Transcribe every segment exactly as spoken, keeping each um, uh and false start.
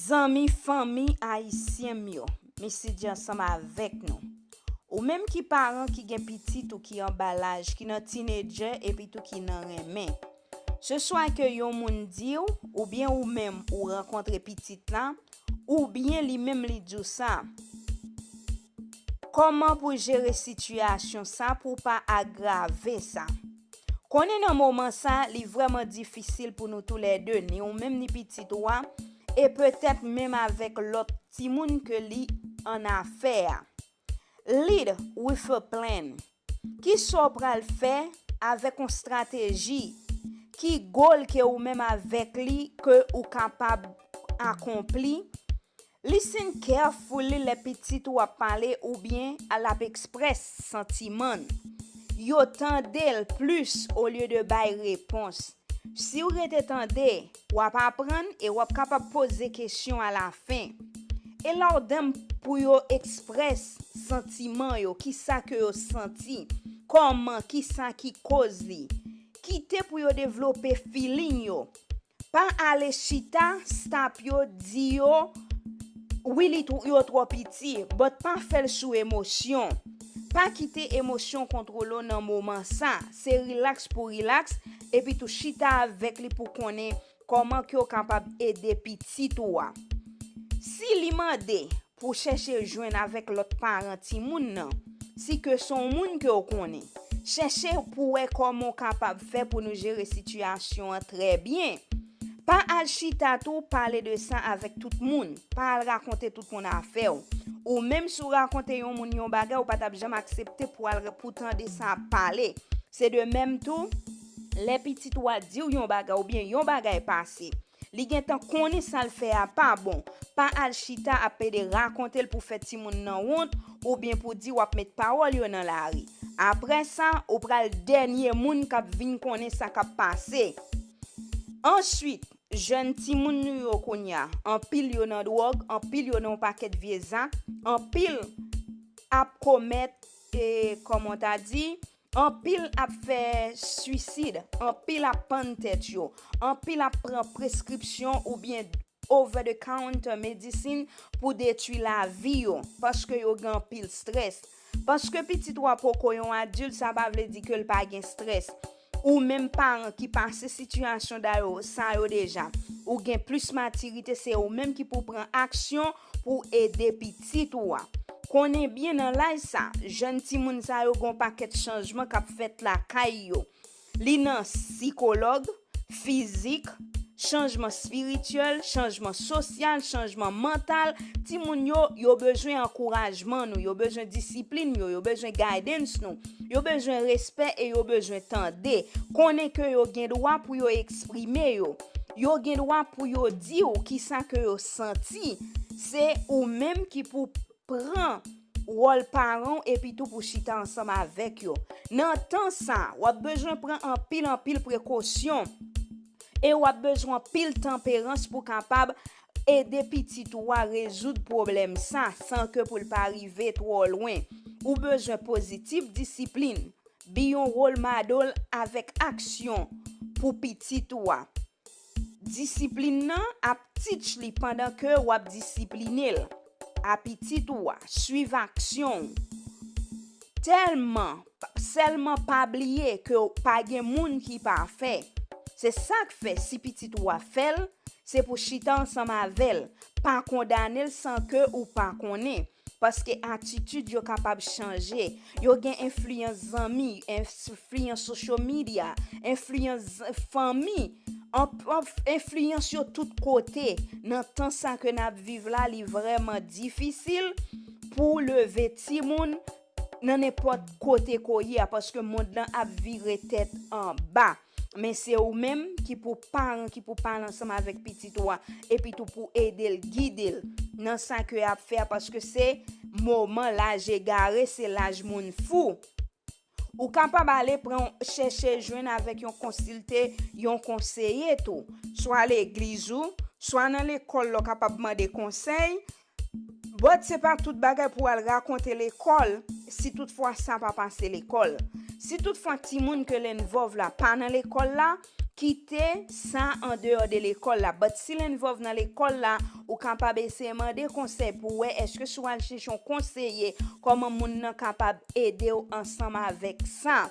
Zanmi, fanmi ayisyen m yo, Missy G ansanm avèk nou. Ou menm ki paran ki gen pitit ou ki anba laj, ki nan teenager epi tou ki nan renmen. Se swa ke yon moun di w, oubyen ou menm ou rankontre pitit la, oubyen li menm li di w sa. Kòman pou jere sitiyasyon sa pou w pa agrave sa? Konnen nan moman sa, li vrèman difisil pou nou toulède, ni ou menm ni pitit ou a, e petèt menm avèk lòt timoun ke li annafè a. Lead with a plan. Kisa w pral fè avèk yon estrateji? Ki goal ke ou menm avèk li ke ou kapab akonpli? Listen carefully lè pitit ou ap pale oubyen l ap eksprès santiman l. Yo tande l plis olye de bay repons. Si w rete tande, w ap aprann e w ap kapab poze kesyon alafen. Allow them pou yo eksprès santiman yo, kisa ke yo santi, kòman, kisa ki koz li. Kite pou yo devlope feeling yo. Pa ale chita, stop yo, di yo, wi, li tw-, yo twò piti, but pa fè l sou emosyon. Pa kite emosyon kontwole w nan moman sa. Se relax pou relax, epi tou chita avèk li pou konnen kòman ke w kapab ede pitit ou a. Si li mande pou chèche jwenn avèk lòt paran timoun nan, si ke se yon moun ke w konnen, chèche pou wè kòman w kapab fè pou nou jere sitiyasyon an trè byen. Pa al chita tou pale de sa avèk tout moun. Pa al rakonte tout moun afè w. Ou menm si w rakonte yon moun yon bagay, ou pa t ap janm aksepte pou al pou tande sa ap pale. Se de menm tou, lè pitit ou a di w yon bagay oubyen yon bagay pase, li gentan konnen sa l fè a pa bon. Pa al chita ap pede rakonte l pou fè timoun nan wont oubyen pou di w ap met pawòl yo nan lari. Apre sa, ou pral dènye moun k ap vin konnen sa k ap pase. Answit, jèn timoun nou yo kounye a, anpil yo nan dwòg, anpil yo nan yon pakèt vye zak, anpil ap komèt, e, kòman w ta di, anpil ap fè swisid, anpil ap pann tèt yo, anpil ap pran preskripsyon oubyen over the counter medicine pou detwi lavi yo, paske yo gen anpil strès. Paske pitit ou a poko yon adilt, sa pa vle di ke l pa gen strès. Ou menm paran ki pase sitiyasyon da yo, sa yo deja, ou gen plis matirite, se ou menm ki pou pran aksyon pou ede pitit ou a. Konnen byen nan laj sa, jèn timoun sa yo gen yon pakèt chanjman k ap fèt lakay yo. Li nan sikològ, fizik, chanjman espirityèl, chanjman sosyal, chanjman mantal. Timoun yo, yo bezwen ankourajman nou, yo bezwen disiplin yo, yo bezwen guidance nou, yo bezwen respè e yo bezwen tande. Konnen ke yo gen dwa pou yo eksprime yo. Yo gen dwa pou yo di w kisa ke yo santi. Se ou menm ki pou pran wòl paran w epi tou pou chita ansanm avèk yo. Nan tan sa, w ap bezwen pran anpil, anpil prekosyon e w ap bezwen anpil tanperans pou kapab ede pitit ou a rezoud pwoblèm sa san ke pou l pa rive twò lwen. Ou bezwen pozitif disiplin. Be yon role model avèk aksyon pou pitit ou a. Disiplin nan ap teach li pandan ke w ap disipline l. A pitit ou a, swiv aksyon w. Tèlman, sèlman pa bliye ke pa gen moun ki pafè. Se sa k fè si pitit ou a fè l, se pou chita ansanm avè l, pa kondane l san ke ou pa konnen. Paske atitid yo kapab chanje. Yo gen enfliyans zanmi, enfliyans social media, enfliyans fanmi, anf-, anf-, enfliyans yo tout kote. Nan tan sa ke n ap viv la, li vrèman difisil pou leve timoun nan nenpòt kote ke w ye a, paske mond lan ap vire tèt anba. Men se ou menm ki pou paran, ki pou pale ansanm avèk pitit ou a, epi tou pou ede l, gide l nan sa ke y ap fè a, paske se moman laj egare, se laj moun fou. Ou kapab ale pran, chèche jwenn avèk yon konsilte, yon konseye tou, swa legliz ou, swa nan lekòl la w kapab mande konsèy. But se pa tout bagay pou w al rakonte lekòl, si toutfwa sa pa pase lekòl. Si toutfwa timoun ke l envolve la pa nan lekòl la, kite sa andeyò de lekòl la. But still involve nan lekòl la, ou kapab eseye mande konsèy pou wè èske si w al chèche yon konseye, kòman moun nan kapab ede w ansanm avèk sa.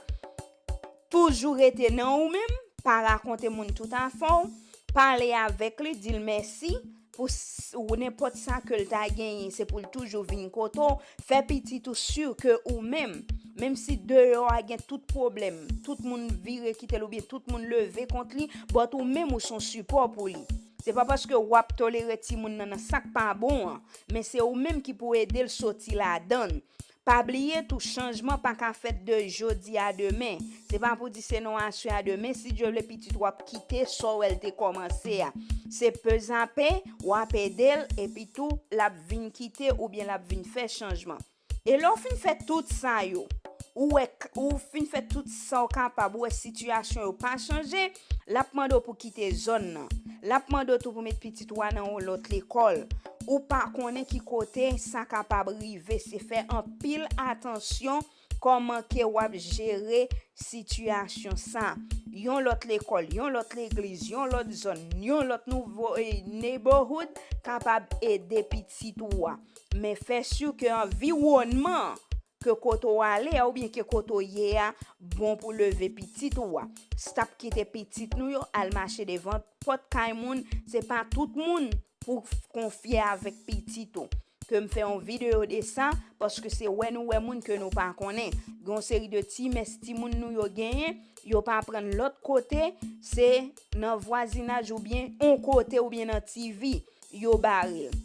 Toujou rete nan ou menm, pa rakonte moun tout afè w, pale avèk li, di l mèsi pou s- ou nenpòt sa ke l ta genyen, se pou l toujou vin kote w, fè pitit ou si ke ou menm, menm si deyò a gen tout pwoblèm, tout moun vire kite l oubyen tout moun leve kont li, but ou menm ou se yon sipò pou li. Se pa paske w ap tolere timoun nan nan sa k pa bon an, men se ou menm ki pou ede l soti ladan l. Pa bliye tou, chanjman pa ka fèt de jodi a demen. Se pa pou di se nan aswè a demen, si Dye vle, pitit w ap kite sa w wè l te kòmanse a. Se pezape, w ap ede l, epi tou, l ap vin kite oubyen l ap vin fè chanjman. E lè w fin fè tout sa yo, ou wè k- ou fin fè tout sa w kapab, ou wè sitiyasyon yo pa chanje, l ap mande w pou kite zòn nan. L ap mande w tou pou met pitit ou a nan yon lòt lekòl. Ou pa konnen ki kote sa kapab rive. Se fè anpil atansyon kòman ke w ap jere sitiyasyon sa. Yon lòt lekòl, yon lòt legliz, yon lòt zòn, yon lòt nouvo eh, neighborhood kapab ede pitit ou a. Men fè si ke anviwònman ke kote w ale a oubyen ke kote w ye a bon pou leve pitit ou a. Stop kite pitit nou yo al mache devan pòt kay moun, se pa tout moun pou konfye avèk pitit ou. Ke m fè yon videyo de sa, paske se wè nou wè moun ke nou pa konnen. Gen yon seri de ti mès timoun nou yo genyen, yo pa aprann lòt kote, se nan vwazinaj oubyen on kote oubyen nan T V yo bare l.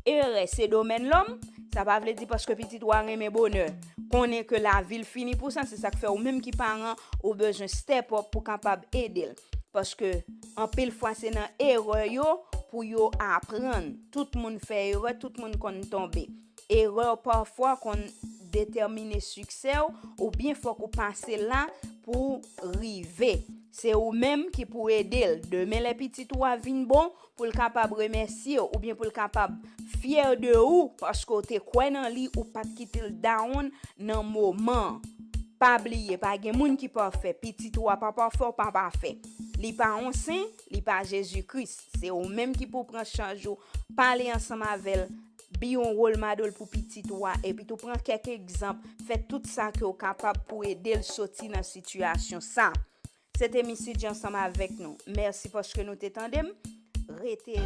Erè se domèn lòm, sa pa vle di paske pitit ou a renmen bonè, konnen ke lavi l fini pou sa, se sa k fè ou menm ki paran, ou bezwen step up pou kapab ede l. Paske anpil fwa se nan erè yo pou yo aprann. Tout moun fè erè, tout moun konn tonbe. Erè pafwa konn detèmine siksè w, oubyen fòk ou pase la pou rive. Se ou menm ki pou ede l. Demen lè pitit ou a vin bon, pou l kapab remèsye w, oubyen pou l kapab fyè de ou, paske w te kwè nan li, ou pa t kite l down nan moman. Pa bliye, pa gen moun ki pafè. Pitit ou a pa pafè, w pa pafè. Li pa yon sen, li pa Jezi Kris. Se ou menm ki pou pran chaj ou, pale ansanm avè l, be yon wòl model pou pitit ou a, epi tou pran kèk egzanp, fè tout sa ke w kapab pou ede l soti nan sitiyasyon sa. Se te Miss Dji ansanm avèk nou. Mèsi paske nou te tande m. Rete